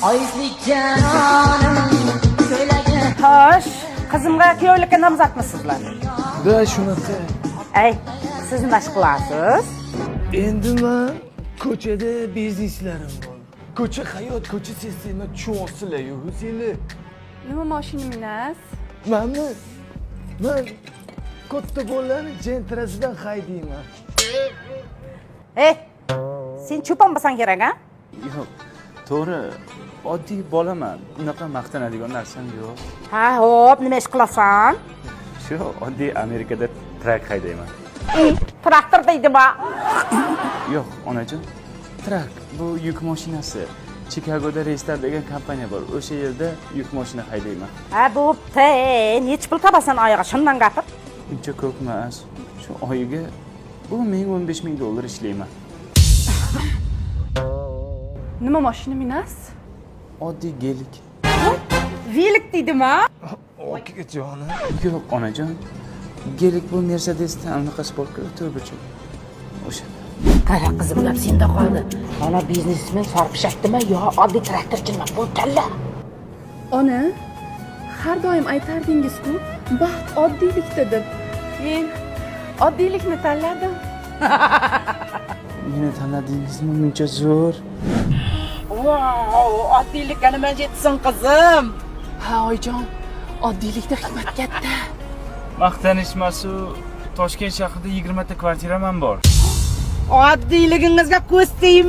Oyli janonim ko'ylagi. Xo'sh, qizimga kuyovlikka nomzodmisizlar? Да, shunaqa. Ay, siz nima ish qilasiz? Endi man ko'chada bizneslarim bor. Ko'cha hayot, ko'cha sistema tushunyapsizlar-yu o'zinglar. Nima mashina minasiz? Manmi? Man katta bolalarni Gentrasidan haydayman. Ey, sen cho'pon bo'lsang kerak, a? Yo'q, to'g'ri, oddiy bolaman, unaqa maqtanadigan narsam yo'q. Ha, hop, nima ish qilasan? Shu oddiy Amerikada truck haydayman. Traktor deydimi? Yo'q, onajon, truck bu yuk mashinasi. Chikagoda Reystar degan kompaniya bor, o'sha yerda yuk mashina haydayman. Ha, bo'pti. Nechi pul topasan oyiga? Shundan gapir. Uncha ko'p emas, shu oyiga 10 000, 15 000 dollar ishlayman. Nima mashina minasiz? Oddiy Gelik. Velik deydimi? Okajonim. Yo'q, onajon, Gelik bu Mercedesdan unaqa sportga turbochi o'sha. Qara, qizim, gap senda qoldi. Mana biznesmen sarpishakdimi yo oddiy traktorchimi? Bu tanla. Ona, har doim aytardingiz-ku, baxt oddiylikda deb. Men oddiylikni tanladim. Meni tanladingizmi, muncha zo'r? Vau, oddiylikka nima jetsin, qizim? Ha, oyijon, oddiylikda hikmat katta. Maqtanish emasu, Toshkent shahrida 20 ta kvartiram ham bor. Oddiyligingizga ko'z tegmadi.